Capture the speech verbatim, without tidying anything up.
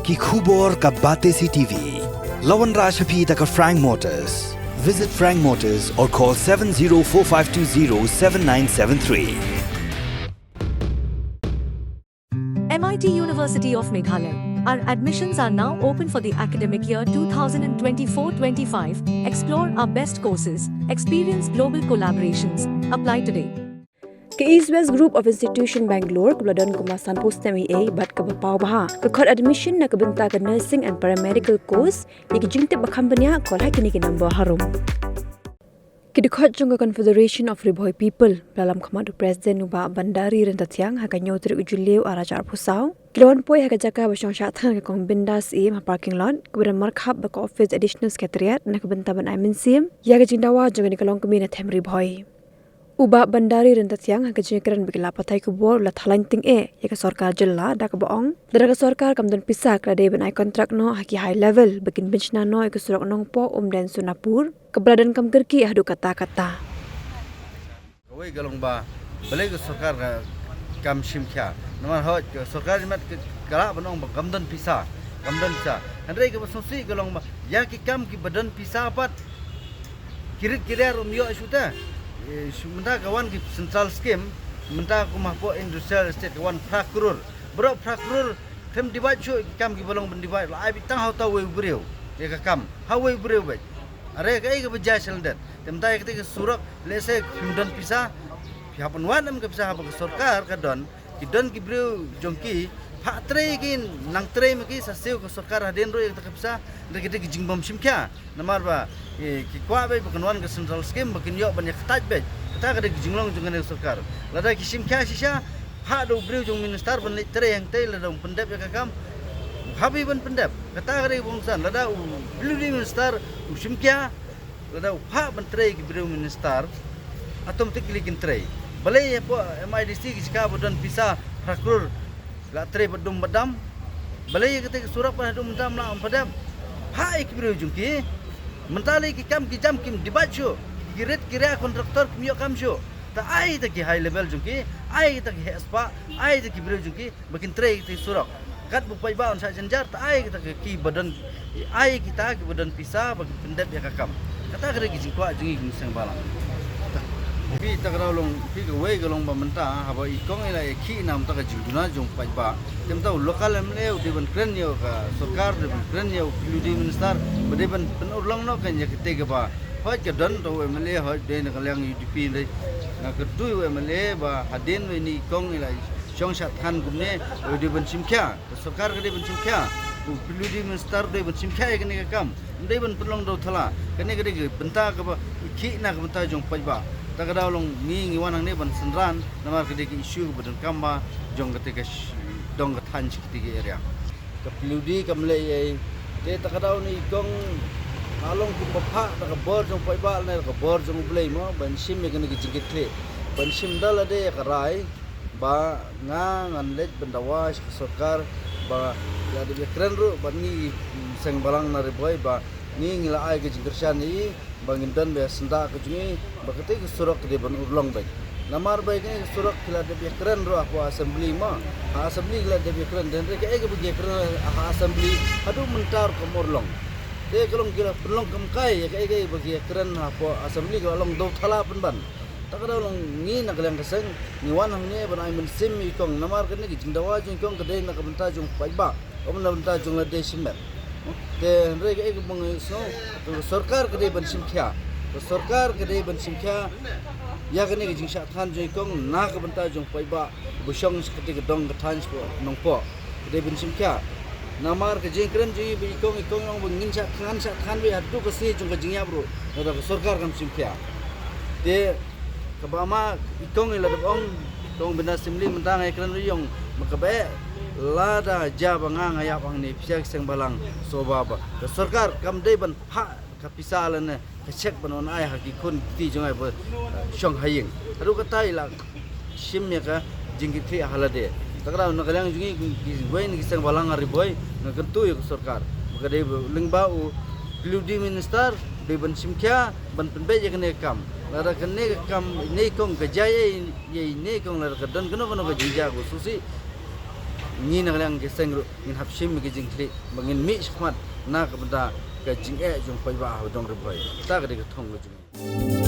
Ki khubor ka Batesi T V. La wanrah sha phi da ka Frank Motors. Visit Frank Motors or call seven zero four five two zero seven nine seven three. M I T University of Meghalaya. Our admissions are now open for the academic year two thousand twenty-four twenty-five. Explore our best courses, experience global collaborations. Apply today. Ka East West Group of Institution Bangalore kaba la don kumba sanphew snem eiei bad kaba paw bha ka khot admission na ka bynta ka nursing and paramedical course. Ïa ki jingtip ba kham bniah call ha kine ki number harum. Ki dkhot jong ka Confederation of Ri Bhoi People, ba la lam khmat u President u Bah Bandari Ryntathiang ha ka hynñiew tarik u Jylliew arhajar arphew saw, ki la wan poi ha ka jaka ba shong shah thngan ka Kong Bindas Syiem ha parking lot kaba don markhap bad ka office Additional Secretariat na ka bynta ban ai mynsiem ïa ka jingdawa jong kane ka longkmie na them Ri Bhoi. U Bah Bandari Ryntathiang ha ka jingkren bad ki lad pathai khubor u la thaw laiñ tyngeh ïa ka sorkar jylla da kaba ong lada ka sorkar kam don pisa ka la dei ban ai kontrak noh ha ki high level ba kin pynshna noh ïa ka surok Nongpoh Umden Sonapur kaba la donkam kyrkieh haduh katta katta. Kawei ka long ba balei ka sorkar ka kam shim khia. Namar hooid ka sorkar jingmut ka, ka lah ban ong ba kam don pisa, kam don pisa. Hynrei kaba sngewsih ka long ba ïa ki kam kiba don pisa pat ki rit ki riar um ïoh shuh te. Eh, shu mynta ka wan ki central scheme, mynta kum hapoh industrial estate ka wan phra klur. Baroh phra klur, phim divide shuh ki kam kiba long ban divide, la ai beit tang ha uta uwei u briew ïa ka kam, ha uwei u briew beit. Are kaei kaba jia sha lyndet. Te mynta ïa kata ka surok, lehse phim don pisa, phi hap ban wad em ka pisa haba ka sorkar ka don, ki don ki briew jong ki, phah trei ki, nang trei ma ki, sa siew ka sorkar hadien ruh ïa kata ka pisa. Hynrei kata ka jingbym shim khia. Namar ba, eh, ki kwah beit ba kan wan ka central scheme ba kin ïoh ban ïa kyntait beit. Kata ka dei ka jinglong jong kane ka sorkar. Lada ki shim khia shisha, phah da u briew jong minister ban leit trei hangtei, lada um pyndep ïa ka kam, hap hi ban pyndep. Kata ka dei ka bun san. Lada u P W D minister u shim khia, lada u phah ban trei ki briew minister, automatically kin trei. Balei hapoh M I D C ki jaka ba don pisa phra klur, la trei bad dum bad dam. Balei ïa kata ka surok pat haduh mynta ym lah ban pyndep? Phah ïa ki briew jong ki. Mynta lei ki kam ki jam kim divide shuh. Ki rit ki riar, contractor kim ïoh kam shuh. Ta ai ta ki high level jong ki, ai ta ki heh spah, ai ta ki briew jong ki ba kin trei ïa kata ka surok. Katba u paidbah un shah jynjar, ta ai kita ki ba don, ai kita kiba don pisa ba kin pyndep ïa ka kam. Kata ka dei ka jingkwah jong ngi kum seng balang. Phi, ta ka daw long, phi, kawei ka long ba mynta haba i kong i la ïakhih na mynta ka jingduna jong u paidbah, te mynta u local M L A u dei ban kren ïa ka sorkar, u dei ban kren ïa u P W D minister ba dei ban pynurlong noh kein ïa kata kaba, hooid ka don tang u M L A, hooid dei na ka liang U D P, dei na ka dei u M L A ba hadien ba ine i kong i la shong shah thngan kumne, u dei ban shim khia. Ka sorkar ka dei ban shim khia, u P W D minister u dei ban shim khia ïa kane ka kam. Ym dei ban pynlong dewthala. Kane ka dei ka bynta kaba i khih na ka bynta jong u paidbah. Ta ka daw long ngi, ngi wan hangne ban synran namar ka dei ka issue kaba donkam bha jong kata ka sh-, dong ka thaiñ sha kata ka area. Ka P W D kam leh ei ei. Te ta ka daw ine i kong, nga long kumba phah da ka bor jong u paidbah ne da ka bor jong U Blei mo, ban shim ïa kane ka jingkitkhlieh. Ban shim da lade ïa ka rai ba nga ngan leit ban dawa sha ka sorkar ba ki la dep ïakren ruh bad ngi, mm, seng balang na Ri Bhoi ba ngi, ngi la ai ka jingkyrshan ïa i ba ngin don ba ïa syndah ka jong i ba kata ka surok ka dei ban urlong beit. Namar ba ïa kane ka surok ki la dep ïakren ruh hapoh assembly mo. Ha assembly ki la dep ïakren, hynrei kaei kaba ki ïakren ha assembly haduh mynta ruh kam urlong. Te ka long ki la pynlong kam kai ïa kaei kaei ba ki ïakren hapoh assembly, ka la long dewthala pynban. Ta ka daw long ngi na ka liang ka seng, ngi wan hangne ban ai mynsiem ïa i kong namar kane ka jingdawa jong i kong ka dei na ka bynta jong u paidbah, ym na ka bynta jong lade shimet. Te hynrei kaei kaba nga sngew, ka sorkar ka dei ban shim khia. Ka sorkar ka dei ban shim khia ïa kane ka jingshah thngan jong i kong na ka bynta jong u paidbah ba shong sha kata ka dong ka thaiñ sha Nongpoh. Ka dei ban shim khia. Namar ka jingkren jong i ba i kong, i kong i ong ba ngin shah thngan, shah thngan beit haduh ka sngi jong ka jingïap ruh lada ka sorkar kam shim khia. Te kaba ma i kong i la dep ong, i kong Bindas Syiemlieh, mynta nga ïakren ruh i ong, ma kaba eh, lada jia ba nga, nga ïap hangne, phi sha ki seng balang, sngewbha ba ka sorkar kam dei ban phah ka pisa lane ka cheque ban wan ai ha ki khun ki kti jong ngi ba, eh, shong ha ïing. Haduh katta i la shim ïa ka jingkitkhlieh ha lade. Ta ka daw na ka liang jong ngi kiwei na ki seng balang ha Ri Bhoi, nga kyntu ïa ka sorkar ba ka dei ba lyngba u P W D minister dei ban shim khia ban pynbeit ïa kane ka kam. Lada kane ka kam ine i kong ka jia ïa ine i kong, lada ka don kano kano ka jingjia kaba sngewsih, Ngi na ka liang ki seng ruh ngin hap shim ki jingkhlieh ba ngin mih shakhmat na ka bynta ka jingeh jong u paidbah ha u dong Ri Bhoi. Kata ka dei ka thong ka jong ngi.